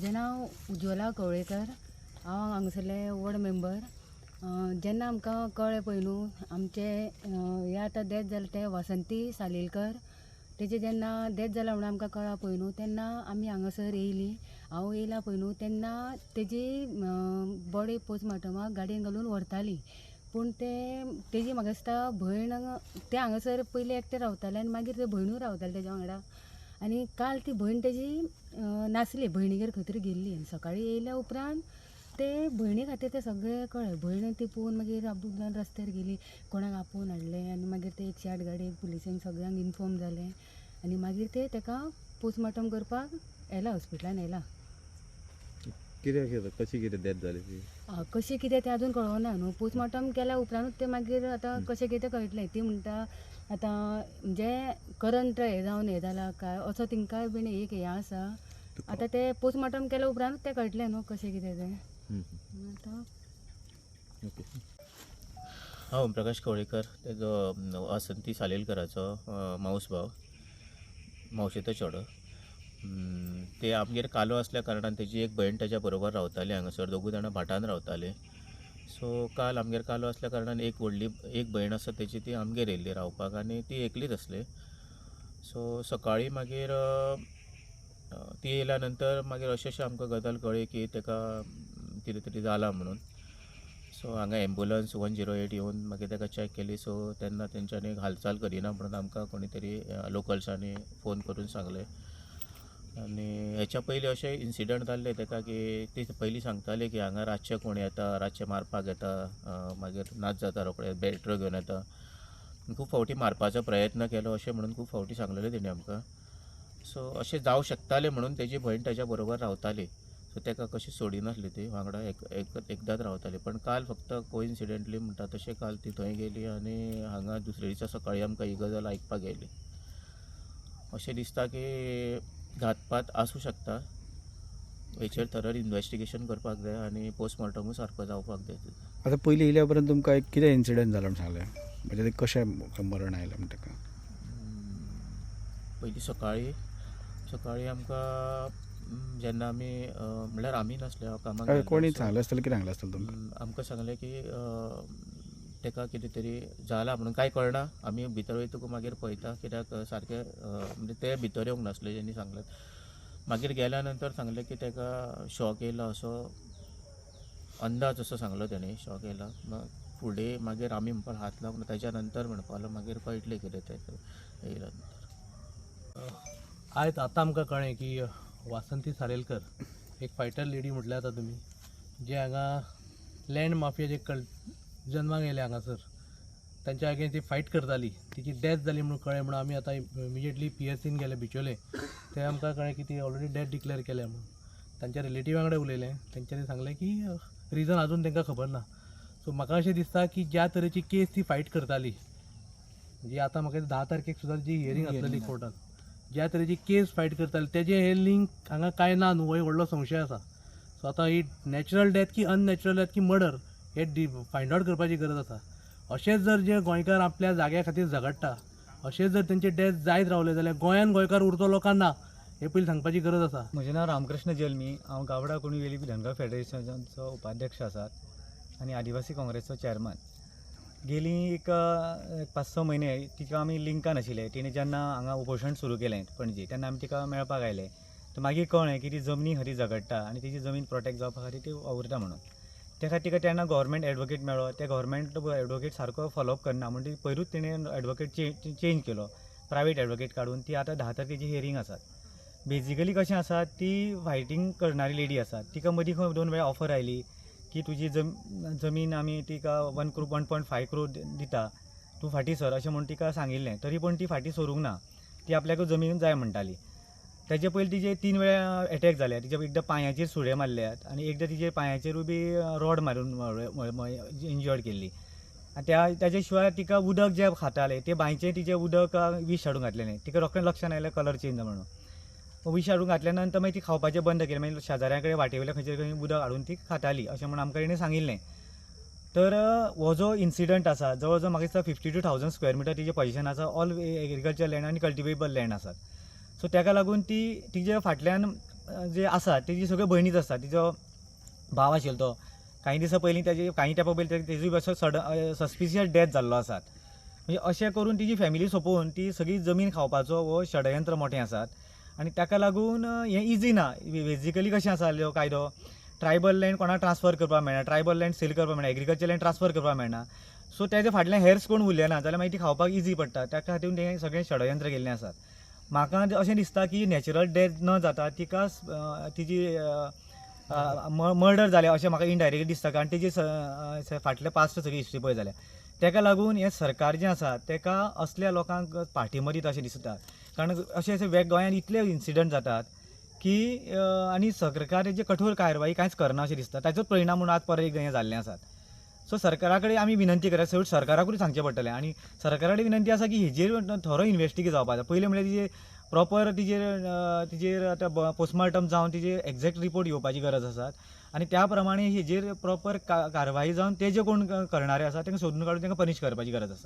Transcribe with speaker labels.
Speaker 1: म्हजें नांव उज्वला कवळेकर. हांव हांगासरलें वॉर्ड मेंबर. जेन्ना आमकां कळ्ळें पळय न्हू आमचें हें आतां डॅथ जालें तें वासंती सालेलकर तेजें जेन्ना डॅथ जालां म्हणून आमकां कळ्ळां पळय न्हू तेन्ना आमी हांगासर येयलीं. हांव येयलां पळय न्हू तेन्ना तेजी बॉडी पोस्टमार्टमाक गाडयेन घालून व्हरताली, पूण तें तेजी म्हाका दिसता भयण तें हांगासर पयलीं एकटें रावतालें आनी मागीर तें भयणूय रावतालें तेज्या वांगडा. आनी काल ती भयण तेजी नासली, भयणीगेर खंय तरी गेल्ली. आनी सकाळीं येयल्या उपरांत ते भयणी खातीर तें सगळें कळ्ळें. भयण ती पळोवन मागीर आबूक रस्त्यार गेली, कोणाक आपोवन हाडलें आनी मागीर ते 108 गाडयेक पुलिसेंक सगळ्यांक इन्फॉर्म जालें आनी मागीर ते ताका पोस्टमार्टम करपाक येला, हॉस्पिटलान येला.
Speaker 2: कितें कशी कितें डेथ जाली ती?
Speaker 1: कशें कितें तें अजून कळना न्हू. पोस्टमार्टम केल्या उपरांतूच तें मागीर आतां कशें कितें कळटलें. ती म्हणटा आतां म्हणजे करंट हें जावन हें जालां काय असो तिंकाय बीन एक हें आसा. आतां तें पोस्टमार्टम केल्या उपरांतूच तें कळटलें न्हू कशें कितें तें. आतां
Speaker 2: ओके.
Speaker 3: हांव ओमप्रकाश कवळेकर, तेजो वासंती सालेलकराचो मावस भाव, मावशेचो चेडो. ते आमगेर कालो आसल्या कारणान तेजी एक भयण तेज्या बरोबर रावताली हांगासर, दोगूय जाणां भाटान रावताले. सो काल आमगेर कालो आसल्या कारणान एक व्हडली एक भयण आसा तेजी, ती आमगेर येयल्ली रावपाक आनी ती एकलीच आसली. सो सकाळीं मागीर ती येयल्या नंतर मागीर अशें अशें आमकां गजाल कळ्ळी की ताका कितें तरी जालां म्हणून. सो हांगा एम्बुलंस 108 येवन मागीर ताका चॅक केली. सो तेन्ना तेंच्यांनी हालचाल करिना म्हणून आमकां कोणी तरी लोकल्सांनी फोन करून सांगलें. आनी हेच्या पयलीं अशें इन्सिडंट जाल्ले ताका की ती पयलीं सांगताली की हांगा रातचें कोण येता, रातचें मारपाक येता, मागीर नाच जाता रोखडे, बॅटऱ्यो घेवन येता. खूब फावटी मारपाचो प्रयत्न केलो अशें म्हणून खूब फावटी सांगलेलें तेणी आमकां. सो अशें जावं शकतालें म्हणून तेजी भयण तेज्या बरोबर रावताली. सो ताका कशी सोडिनासली, ती वांगडा एकदांच रावताली. पण काल फक्त कोइन्सिडंटली म्हणटा तशें काल ती थंय गेली आनी हांगा दुसरे दिसा सकाळीं आमकां ही गजाल आयकपाक येयली. अशें दिसता की घातपात आसूं शकता. हेचेर थरर इन्वेस्टिगेशन करपाक जाय आनी पोस्टमॉर्टमूय सारको जावपाक जाय.
Speaker 4: आतां पयलीं येयल्या उपरांत तुमकां एक कितें इन्सिडंट जालो म्हूण सांगलें, म्हणजे ते कशें मरण आयलें म्हण ताका?
Speaker 3: पयलीं सकाळीं सकाळीं आमकां जेन्ना आमी म्हणल्यार आमी नासले, हांव कामाक गेल्लो.
Speaker 4: कोणी सांगलें आसतलें, कितें सांगलें आसतलें तुमकां?
Speaker 3: आमकां सांगलें की ताका कितें तरी जालां म्हणून. कांय कळना, आमी भितर वयतकूच मागीर पळयता कित्याक सारकें म्हणजे ते भितर येवंक नासले जेणी सांगलें. मागीर गेल्या नंतर सांगलें की ताका शॉक येयला असो अंदाज असो सांगलो तेणी, शॉक येयला. फुडें मागीर आमी म्हणपाक हात लावंक ताच्या नंतर म्हणपाक मागीर कळटलें कितें तें येयल्या नंतर.
Speaker 5: आयज आतां आमकां कळ्ळें की वासंती सालेलकर एक फायटर लेडी म्हटल्यार आतां तुमी जे हांगा लँड माफिया जे जन्माक येयले हांगासर तांच्या अगेन्स्ट ती फायट करताली, तिची डॅथ जाली म्हणून कळ्ळें म्हणून आमी आतां इमिजिएटली PSCन गेले बिचोले. ते आमकां कळ्ळें की ती ऑलरेडी डॅथ डिक्लेअर केल्या म्हणून. तांच्या रिलेटिव्हा कडेन उलयलें, तेंच्यांनी सांगलें की रिजन आजून तांकां खबर ना. सो म्हाका अशें दिसता की ज्या तरेची केस ती फायट करताली, म्हणजे आतां म्हाका 10 तारखेक सुद्दां जी हियरींग आसलेली कोर्टान, ज्या तरेची केस फायट करताली तेजें हें लिंक हांगा कांय ना न्हू, हो एक व्हडलो संशय आसा. सो आतां ही नॅचरल डॅथ की अननॅचरल डॅथ की मर्डर हे फायंड आवट करपाची गरज आसा. अशेंच जर जे गोंयकार आपल्या जाग्या खातीर झगडटा, अशेंच जर तेंचे डॅथ जायत रावले जाल्यार गोंयान गोंयकार उरतलो काय ना हें पयलीं सांगपाची गरज आसा.
Speaker 6: म्हजें नांव रामकृष्ण जल्मी, हांव गावडा कुणबी वेळीप धनगर फेडरेशनाचो उपाध्यक्ष आसात आनी आदिवासी काँग्रेसचो चॅरमन. गेली एक 5-6 म्हयने तिका आमी लिंकान आशिल्ले. तिणें जेन्ना हांगा उपोशण सुरू केलें पणजे तेन्ना आमी तिका मेळपाक आयले. तर मागीर कळ्ळें की ती जमनी खातीर झगडटा आनी तिची जमीन प्रोटेक्ट जावपा खातीर ती वावुरता म्हणून. त्या खातीर तिका तेन्ना गव्हर्मेंट एडवोकेट मेळ्ळो. ते गव्हर्मेंट एडवोकेट सारको फॉलोअप करना म्हण ती पयरूच तिणें एडवोकेट चेंज केलो, प्रायवेट एडवोकेट काडून. ती आतां 10 तारखेची हियरींग आसात. बेजिकली कशें आसा, ती फायटींग करणारी लेडी आसा. तिका मदीं खंय 2 वेळा ऑफर आयली की तुजी जमीन आमी तिका 1 crore 1.5 crore दिता, तूं फाटीं सर अशें म्हूण तिका सांगिल्लें. तरी पूण ती फाटीं सरूंक ना, ती आपल्याक जमीन जाय म्हणटाली. तेजे पयलीं तिजे 3 वेळा एटॅक जाले. तिजे एकदां पांयाचेर सुरे मारल्यात आनी एकदां तिजे पांयाचेरूय बी रॉड मारून इंजर्ड केल्ली. आनी ताजे शिवाय तिका उदक जें खातालें तें बांयचें तिजें उदक विश हाडून घातलेलें. तिका रोखडें लक्षान आयलें कलर चेंज म्हणून. विश हाडून घातल्या नंतर मागीर ती खावपाचें बंद केलें. मागीर शेजाऱ्यां कडेन वाटे वयल्या खंयचे खंय उदक हाडून ती खाताली अशें म्हूण आमकां तेणें सांगिल्लें. तर हो जो इन्सिडंट आसा जवळ जवळ म्हाका दिसता 52,000 स्क्वेअर मिटर तिजें पोजिशन आसा, ऑल एग्रीकल्चर लँड आनी कल्टिवेबल लँड आसात. सो ताका लागून ती तिजे फाटल्यान जे आसा तेजी सगळ्यो भयणीच आसता. तिजो भाव आशिल्लो तो कांय दिसां पयलीं तेजी कांय तेंपा पयलीं तेजूय असो सडन सस्पिशियस डेथ जाल्लो आसात. म्हणजे अशें करून तिजी फॅमिली सोंपोवन ती सगळी जमीन खावपाचो हो षडयंत्र मोठें आसात आनी ताका लागून हें इजी ना. बेजिकली कशें आसा हो कायदो, ट्रायबल लँड कोणाक ट्रान्सफर करपाक मेळना, ट्रायबल लँड सेल करपाक मेळना, एग्रीकल्चर लँड ट्रान्सफर करपाक मेळना. सो तेजे फाटल्यान हेर्स कोण उरले ना जाल्यार मागीर ती खावपाक इजी पडटा. ताका खातीर तें सगळें षडयंत्र केल्लें आसात. म्हाका अशें दिसता की नॅचरल डेथ न जाता तिका तिजी मर्डर जालें अशें म्हाका इनडायरेक्टली दिसता, कारण तेजी फाटले पास्ट सगळी हिस्ट्री पळय जाल्यार. तेका लागून हें सरकार जें आसा तेका असल्या लोकांक पाठिंबो दिता अशें दिसता. कारण अशें अशें गोंयांत इतले इन्सिडंट जातात की आनी सरकार तेजे कठोर कारवाई कांयच करना अशें दिसता. ताचोच परिणाम म्हणून आज परत एकदां हें जाल्लें आसात. सो सरकारा कडेन आमी विनंती करा, शेवट सरकाराकूय सांगचें पडटलें. आनी सरकारा कडेन विनंती आसा की हेजेर थोरो इन्वेस्टिगेट जावपाक जाय. पयलीं म्हणल्यार तिजेर प्रॉपर तिजेर आतां पोस्टमार्टम जावन तिजेर एग्जॅक्ट रिपोर्ट येवपाची गरज आसा आनी त्या प्रमाणे हेजेर प्रॉपर कारवाई जावन ते जे कोण करणारे आसा तांकां सोदून काडून तांकां पनिश करपाची गरज आसा.